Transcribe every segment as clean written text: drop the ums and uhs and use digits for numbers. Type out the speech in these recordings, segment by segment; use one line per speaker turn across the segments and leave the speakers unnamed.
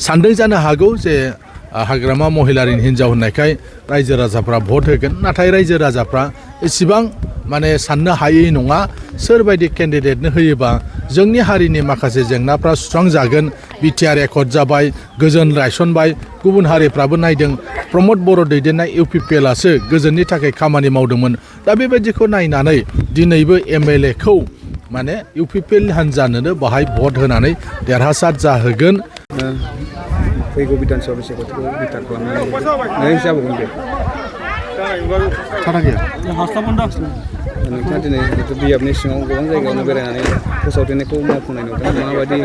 सानदों जानो हागौ जे हाग्रामा महिलारिनि हिन्जाव होननायखाय रायजो राजाफ्रा भट होगोन नाथाय रायजो राजाफ्रा एसेबां माने साननो हायै नङा सोरबायदि केन्डिडेटनो होयोबा जोंनि हारिनि माखासे जेंनाफ्रा सुस्रांजागोन बिटिआर एकर्ड जाबाय गोजोन रायसनबाय गुबुन हारिफ्राबो नायदों प्रमद बर' दैदेननाय इउपिपिएलआसो गोजोननि थाखाय खामानि मावदोंमोन दा बेबायदिखौ नायनानै दिनैबो एमएलएखौ माने इउपिपिएल हान्जानोनो बाहाय भट होनानै देरहासार जाहोगोन
फैगौ बिधानसभा बिसायख'थिखौ बिथा खालामनानै जाबावगोन बे नोंथाङा दिनै बियाबनि सिङाव गोबां जायगायावनो बेरायनानै फोसावदिंनायखौ मावफुंनाय नुदों माबायदि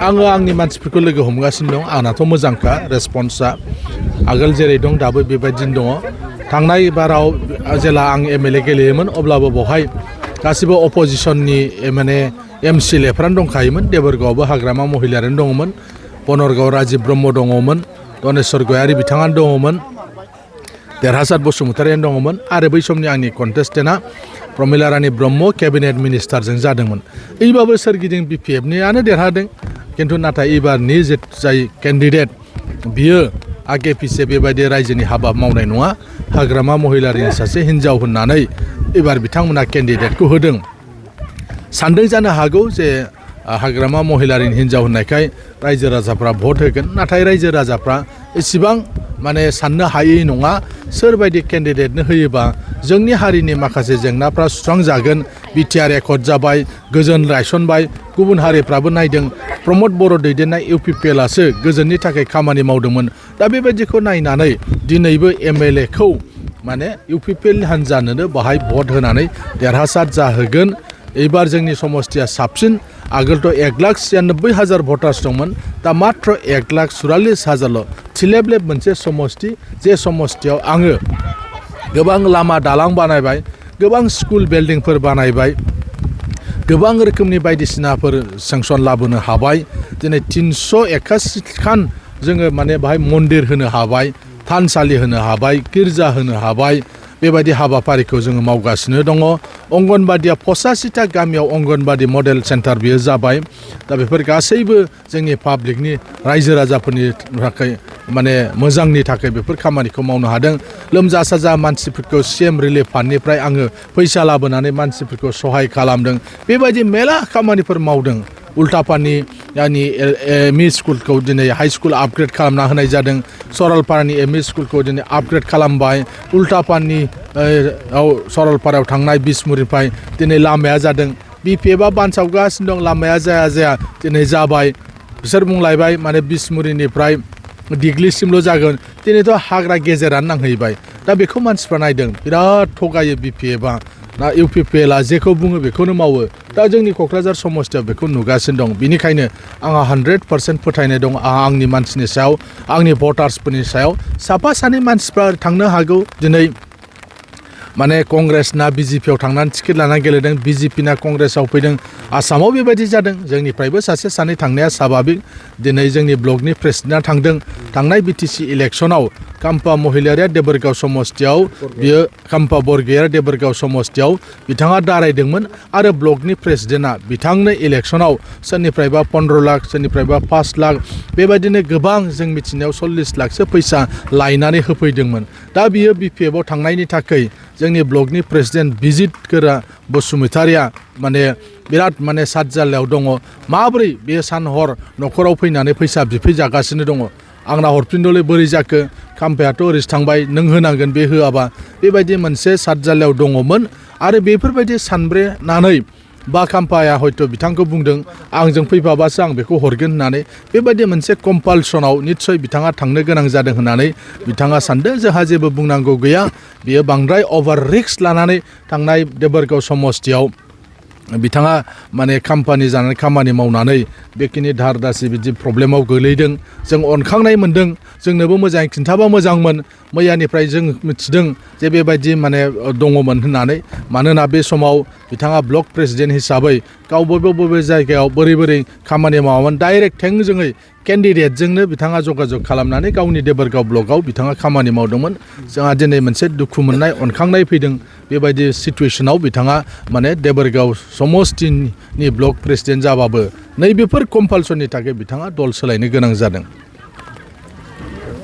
आङो आंनि मानसिफोरखौ लोगो हमगासिनो दं आंनाथ' मोजांखा रेसपन्सआ आगोल जेरै दं दाबो बेबायदिनो दङ थांनाय बाराव जेला आं एमएलए गेलेयोमोन अब्लाबो बेवहाय गासिबो अपोजिशननि माने एमसिएलएफ्रानो दंखायोमोन देबोरगावआवबो हाग्रामा महिलारियानो दङमोन बनरगाव राजिब ब्रह्म दङमोन दनेश्वर गयारि बिथाङानो दङमोन देरहासार बसुमतारियानो दङमोन आरो बै समनि आंनि कन्टेस्टेन्टआ प्रमिला रानी ब्रह्म केबिनेट मिनिस्टारजों जादोंमोन एबाबो सोरगिदिं बिपिएफनियानो देरहादों खिन्थु नाथाय एबारनि जाय केन्डिडेट बियो आगे पिसे बेबायदि रायजोनि हाबा मावनाय नङा हाग्रामा महिलारिनि सासे हिन्जाव होननानै एबार बिथांमोना केन्डिडेटखौ होदों सानदों जानो हागौ जे हाग्रामा महिलारिनि हिन्जाव होननायखाय रायजो राजाफ्रा भट होगोन नाथाय रायजो राजाफ्रा एसेबां माने साननो हायै नङा सोरबायदि केन्डिडेटनो होयोबा जोंनि हारिनि माखासे जेंनाफ्रा सुस्रांजागोन बिटिआर एकर्ड जाबाय गोजोन रायसनबाय गुबुन हारिफ्राबो नायदों प्रमद बर' दैदेननाय इउपिपिएलआसो गोजोननि थाखाय खामानि मावदोंमोन दा बेबायदिखौ नायनानै दिनैबो एमएलएखौ माने इउपिपिएल हान्जानोनो बाहाय भट होनानै देरहासार जाहोगोन एबार जोंनि समस्तिया साबसिन आगोलथ' 1,96,000 भटार्स दंमोन दा मात्र 1,44,000 थिलेबलेब मोनसे समस्ति जे समस्तियाव आङो गोबां लामा दालां बानायबाय गोबां स्कुल बिल्डिंफोर बानायबाय गोबां रोखोमनि बायदिसिनाफोर सेंसन लाबोनो हाबाय दिनै 381 खान जोङो माने बाहाय मन्दिर होनो हाबाय थानसालि होनो हाबाय गिर्जा होनो हाबाय बेबायदि हाबाफारिखौ जोङो मावगासिनो दङ अंगनबादिया 85टा गामियाव अंगनबादि मडेल सेन्टार बियो जाबाय दा बेफोर गासैबो जोंनि पाब्लिकनि रायजो राजाफोरनि थाखाय माने मोजांनि थाखाय बेफोर खामानिखौ मावनो हादों लोमजा साजा मानसिफोरखौ सीएम रिलिफ फान्डनिफ्राय आङो फैसा लाबोनानै मानसिफोरखौ सहाय खालामदों बेबायदि मेला खामानिफोर मावदों उल्टापानि यानि एमइ स्कुलखौ दिनै हाई स्कुल आपग्रेड खालामना होनाय जादों सरलपारानि एमइ स्कुलखौ दिनै आपग्रेड खालामबाय उल्टापानि सरलपारायाव थांनाय बिसमुरिनिफ्राय दिनै लामाया जादों बिपिएफआ बानसावगासिनो दं लामाया जाया दिनै जाबाय बिसोर बुंलायबाय माने बिसमुरिनिफ्राय दिग्लिसिमल' जागोन दिनैथ' हाग्रा गेजेरानो नांहैबाय दा बेखौ मानसिफ्रा नायदों बिराद थगायो बिपिएफआ ना इउपिपिएलआ जेखौ बुङो बेखौनो मावो दा जोंनि क'क्राझार समस्तियाव बेखौ नुगासिनो दं बिनिखायनो आंहा 100% फोथायनाय दं आंनि मानसिनि सायाव आंनि भटार्सफोरनि सायाव साफा सानै मानसिफ्रा थांनो हागौ दिनै माने कंग्रेसना बिजेपियाव थांनानै टिकेट लानानै गेलेदों बिजेपिना कंग्रेसाव फैदों आसामाव बेबायदि जादों जोंनिफ्रायबो सासे सानै थांनाया स्वाभाबिक दिनै जोंनि ब्लकनि प्रेसिडेन्टआ थांदों थांनाय बिटिसि इलेक्सनाव काम्पा महिलारिया देबोरगाव समस्तियाव बियो काम्पा बरगयारिया देबोरगाव समस्तियाव बिथाङा दारायदोंमोन आरो ब्लकनि प्रेसिडेन्टआ बिथांनो इलेक्सनाव सोरनिफ्रायबा 15 लाख सोरनिफ्रायबा 5 लाख बेबायदिनो गोबां जों मिथिनायाव 40 लाखसो फैसा लायनानै होफैदोंमोन दा बियो बिपिएफआव थांनायनि थाखाय जोंनि ब्लकनि प्रेसिडेन्ट बिजित गोरा बसुमतारिया माने बिराद माने सातजालायाव दङ माबोरै बे सान हर न'खराव फैनानै फैसा बिफैजागासिनो दङ आंना हरफिनदोलै बोरै जाखो खाम्फायाथ' ओरैसो थांबाय नों होनांगोन बे होआबा बेबायदि मोनसे सातजालायाव दङमोन आरो बेफोरबायदि सानब्रेनानै बा खाम्फाया हयथ' बिथांखौ बुंदों आंजों फैफाबासो आं बेखौ हरगोन होननानै बेबायदि मोनसे कम्पालसनाव निस्सय बिथाङा थांनो गोनां जादों होननानै बिथाङा सानदों जोंहा जेबो बुंनांगौ गैया बियो बांद्राय अभार रिस्क लानानै थांनाय देबोरगाव समस्तियाव बिथाङा माने खाम्फानि जानानै खामानि मावनानै बेखिनि धार दासि बिदि प्रब्लेमाव गोलैदों जों अनखांनाय मोन्दों जोंनोबो मोजाङै खिन्थाबा मोजांमोन मैयानिफ्राय जों मिथिदों जे बेबायदि माने दङमोन होननानै मानोना बे समाव बिथाङा ब्लक प्रेसिडेन्ट हिसाबै गाव बबे जायगायाव बोरै खामानि मावामोन डाइरेक्ट थोंजोङै केन्डिडेटजोंनो बिथाङा जगाजग खालामनानै गावनि देबोरगाव ब्लकआव बिथाङा खामानि मावदोंमोन जोंहा दिनै मोनसे दुखु मोननाय अनखांनाय फैदों बेबायदि सिटुवेसनाव बिथाङा माने देबोरगाव समस्तिनि ब्लक प्रेसिडेन्ट जाबाबो नैबेफोर कम्पालसननि थाखाय बिथाङा दल सोलायनो गोनां जादों